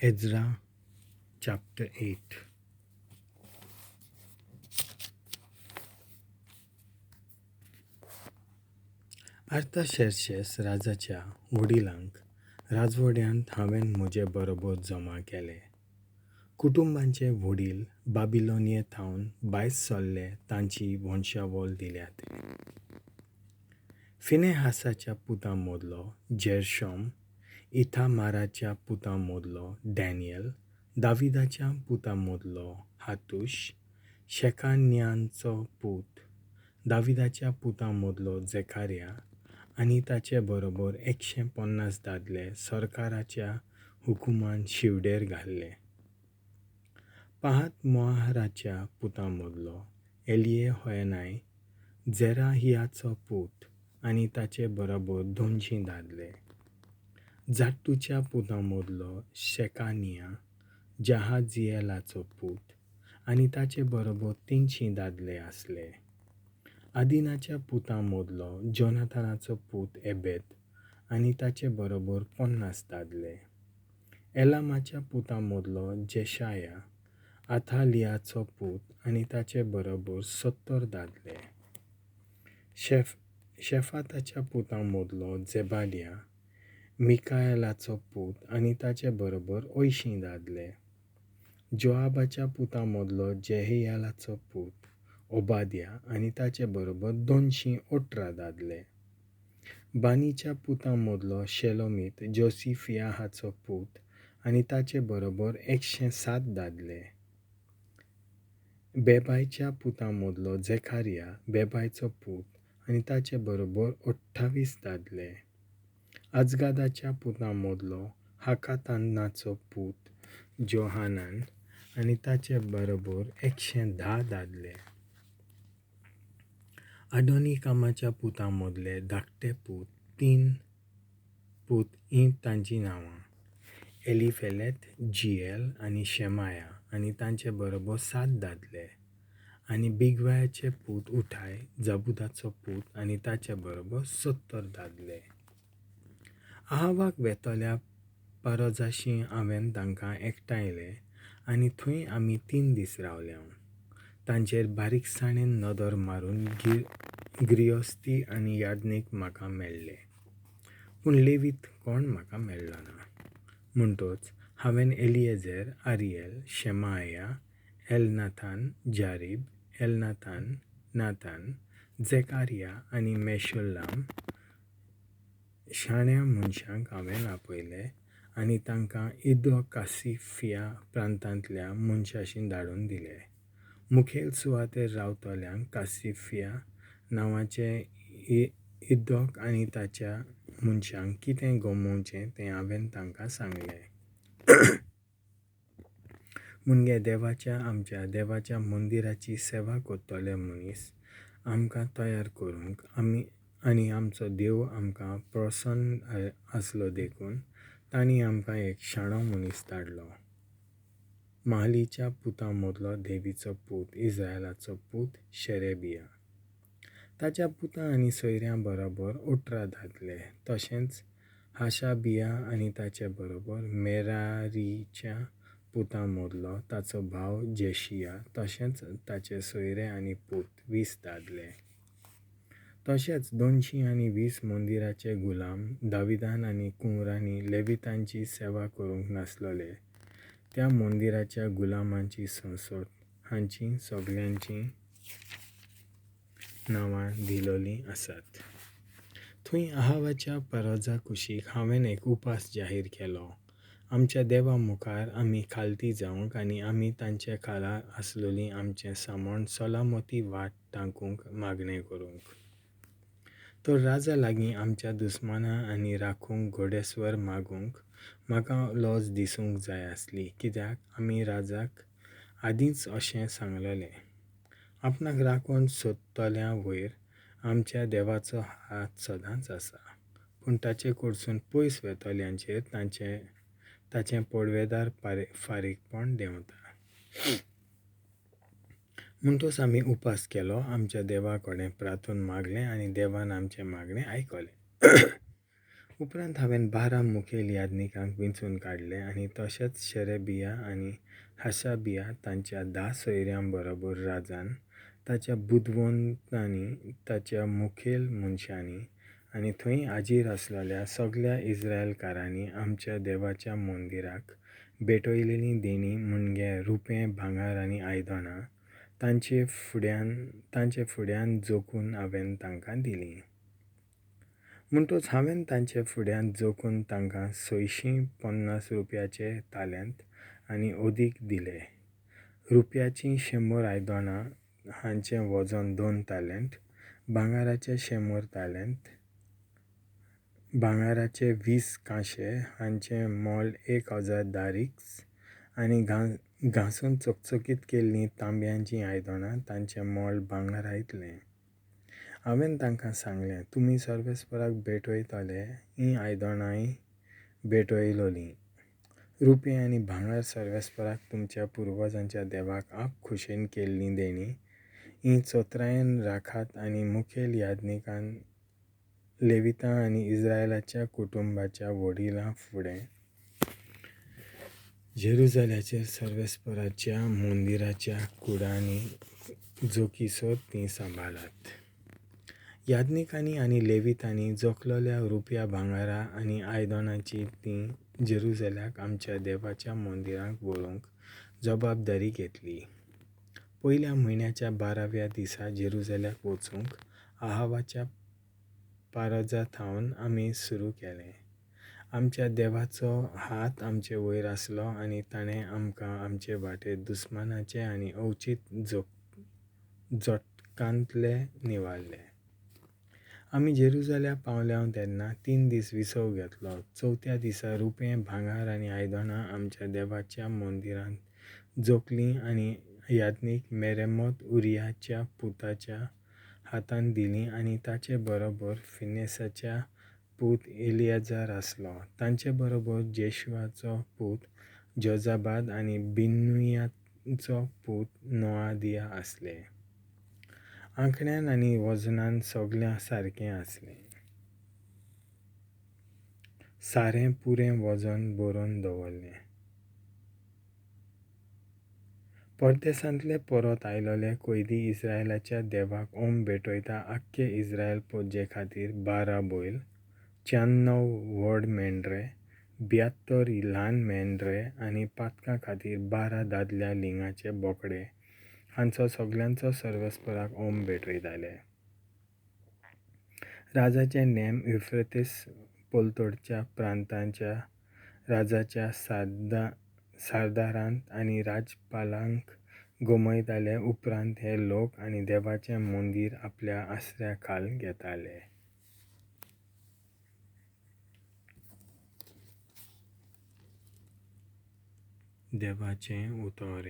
Ezra chapter 8. Artaxerxes राजाच्या व्हडिलांक राजवड्यांत हांवें म्हजे बरोबर जमा केले. कुटुंबांचे व्हडील बाबिलोनिये थावन भायर सरले तांची वंशावळ दिल्या ते. फिनेहासाच्या पुतां मदलो जेरशॉम, इथामाराच्या पुतां मदलो डॅनियल, दाविदाच्या पुतां मदलो हातूश, शेकान्याचो पूत, दाविदाच्या पुतां मदलो जेकार्या आनी ताचे बरोबर 150 दादले सरकाराच्या हुकुमान शिवडेर घाल्ले. पाहात मोआराच्या पुतां मदलो एलियेहोएनाय, जेराहियाचो पूत आनी ताचे बरोबर 200 दादले. जाट्टूच्या पुतां मदलो शेकानिया, जहाजिएलाचो पूत आनी ताचे बरोबर 300 दादले आसले. आदिनाच्या पुतां मदलो जोनाथानाचो पूत एबेद आनी ताचे बरोबर 50 दादले. एलामाच्या पुतां मदलो जेशाया, आथालियाचो पूत आनी ताचे बरोबर 70 दादले. शेफाताच्या पुतां मदलो जेबाडिया, मिकाएलाचो पूत आनी ताचे बरोबर 80 दादले. जोआबाच्या पुतां मदलो जेहियालाचो पूत ओबाद्या आनी ताचे बरोबर 218 दादले. बानीच्या पुतां मदलो शेलोमीत, जोसिफियाहाचो पूत आनी ताचे बरोबर 107 दादले. बेबायच्या पुतां मदलो जेकारिया, बेबायचो पूत आनी ताचे बरोबर 28 दादले. आजगादाच्या पुतां मदलो हाकातानाचो पूत जोहानान आनी ताचे बरोबर 110 दादले. आडोनिकामाच्या पुतां मदले धाकटे पूत 3 पूत हीं तांचीं नांवां, एलिफेलेत, जिएल आनी शेमाया आनी तांचे बरोबर 7 दादले. आनी बिगवायाचे पूत उठाय, जाबुदाचो पूत आनी ताचे बरोबर 70 दादले. आहावाक वेतल्या परोजाशी हांवें तांकां एकठांयले आनी थंय आमी 3 दीस रावले. तांचेर बारीकसाणेन नदर मारून गिरस्ती आनी याज्ञीक म्हाका मेळ्ळे, पूण लेवीत कोण म्हाका मेळ्ळो ना. म्हणटच हांवें Eliezer, Ariel, Shemaiah, Elnathan, Jarib, Elnathan, Nathan, Zechariah आनी मेशुल्लाम शाण्या मनशांक हांवें आपयले आनी तांकां इदो कासिफिया प्रांतांतल्या मनशाशी धाडून दिले. मुखेल सुवातेर रावतल्यांक कासिफिया नांवाचे इदोक आनी ताच्या मनशांक कितें गमोवचें तें हांवें तांकां सांगलें. मुणगे देवाच्या आमच्या देवाच्या मंदिराची सेवा करतले मनीस आमकां तयार करूंक आमी आनी आमचो देव आमकां प्रसन्न आसलो देखून तांणी आमकां एक शाणो मनीस धाडलो. माहलीच्या पुतां मदलो देवीचो पूत इस्रायलाचो पूत शेरेबिया, ताच्या पुतां आनी सोयऱ्यां बरोबर 18 दादले. तशेंच हाशाबिया आनी ताचे बरोबर मेरारीच्या पुतां मदलो ताचो भाव जेशिया, तशेंच ताचे सोयरे आनी पूत 20 दादले. तशेंच 220 मंदिराचे गुलाम दाविदान आनी कुंवरांनी लेवितांची सेवा करूंक नासलोले त्या मंदिराच्या गुलामांची 66 हांची सगल्यांची नांवां दिलोलीं आसात. थंय आहावाच्या परोजा कुशीक हांवें एक उपास जाहीर केलो. आमच्या देवा मुखार आमी खालती जावंक आनी आमी तांचे खाला आसलोली आमचें सामण सलामती वाट टाकूंक मागणें करूंक. तर राजा लागीं आमच्या दुस्माना आनी राखूंक घोडेस्वर मागूंक म्हाका लज दिसूंक जाय आसली, कित्याक आमी राजाक आदींच अशें सांगलेलें, आपणाक राखून सोदतल्या वयर आमच्या देवाचो हात सदांच आसा, पूण ताचे कडसून पयस वेतल्यांचेर ताचें पडवेदार फारीकपण देंवता. म्हणटच आमी उपास केलो, आमच्या देवा कडेन प्रार्थून मागलें आनी देवान आमचें मागणें आयकलें. उपरांत हांवें 12 मुखेल याज्ञिकांक विंचून काडले आनी तशेंच शेरेबिया आनी हशाबिया तांच्या 10 सोयऱ्यां बरोबर राजान, ताच्या बुदवंतांनी, ताच्या मुखेल मनशांनी आनी थंय हाजीर आसलल्या सगळ्या इस्रायलकारांनी आमच्या देवाच्या मंदिराक भेटयलेलीं देणीं म्हणजे रुपें, भांगर आनी आयदनां तांचे फुड्यान जोखून हांवें तांकां दिलीं. म्हणटच हांवें तांचे फुड्यांत जोखून तांकां 650 रुपयाचे ताल्यांत आनी अदीक दिले. रुपयाचीं 100 आयदनां हांचें वजन 2 ताल्यांत, भांगराचे 100 ताल्यांत, भांगराचे 20 कांशे हांचें मोल 1000 दारिक्स आनी घांसून चकचकीत केल्लीं तांब्याचीं आयदनां तांचें मोल भांगरा इतलें. हांवें तांकां सांगलें, तुमी सर्वेस्पराक भेटयतले हीं आयदनांय भेटयलोलीं. रुपें आनी भांगर सर्वेस्पराक तुमच्या पुर्वजांच्या देवाक आप खुशेन केल्लीं देणीं हीं चतुरायेन राखात आनी मुखेल याज्ञिकान लेविता आनी इस्रायलाच्या कुटुंबाच्या वडिलां फुडें जेरुजाल्याचेर सर्वेस्पराच्या मंदिराच्या कुडांनी जोखीसर तीं सांबाळात. याज्ञिकांनी आनी लेवितांनी जोखलोल्या रुपया, भांगरा आनी आयदनांची तीं जेरुजाल्याक आमच्या देवाच्या मंदिराक व्हरूंक जबाबदारी घेतली. पयल्या म्हयन्याच्या 12व्या दिसा जेरुजाल्याक वचूंक अहावाच्या पारजा थावन आमी सुरू केलें. आमच्या देवाचो हात आमचे वयर आसलो आनी ताणें आमकां आमचे वाटेर दुस्मानाचे आनी अवचीत जोटकांतले निवारले. आमी जेरुजाल्या पावल्या तेन्ना 3 दीस विसव घेतलो. चवथ्या दिसा रुपें, भांगर आनी आयदनां आमच्या देवाच्या मंदिरांत जोखलीं आनी याज्ञीक मेरेमोत उरियाच्या पुताच्या हातान दिलीं आनी ताचे बरोबर फिनेसाच्या पूत एलियाजार आसलो. तांचे बरोबर जेशुआचो पूत जोजाबाद आनी बिन्नुयाचो पूत नोआदिया आसले. आंकड्यान आनी वजनान सगळ्यां सारकें आसलें. सारें पुरें वजन बरोवन दवरलें. परदेसांतले परत आयलोले कैदी इस्रायलाच्या देवाक ओम भेटयता आख्खे इस्रायल पोजे खातीर 12 बैल, 96 व्हड मेंढरे, 72 ल्हान मेंढरे आनी पातकां खातीर 12 दादल्या लिंगाचे बोकडे हांचो सगळ्यांचो सर्वेस्पराक ओम भेटयताले. राजाचे नेम युफ्रेतीस पलतडच्या प्रांतांच्या राजाच्या सरदारांत आनी राजपालांक गमयताले. उपरांत हे लोक आनी देवाचें मंदीर आपल्या आसऱ्या खाल घेताले. देवाचें उतर.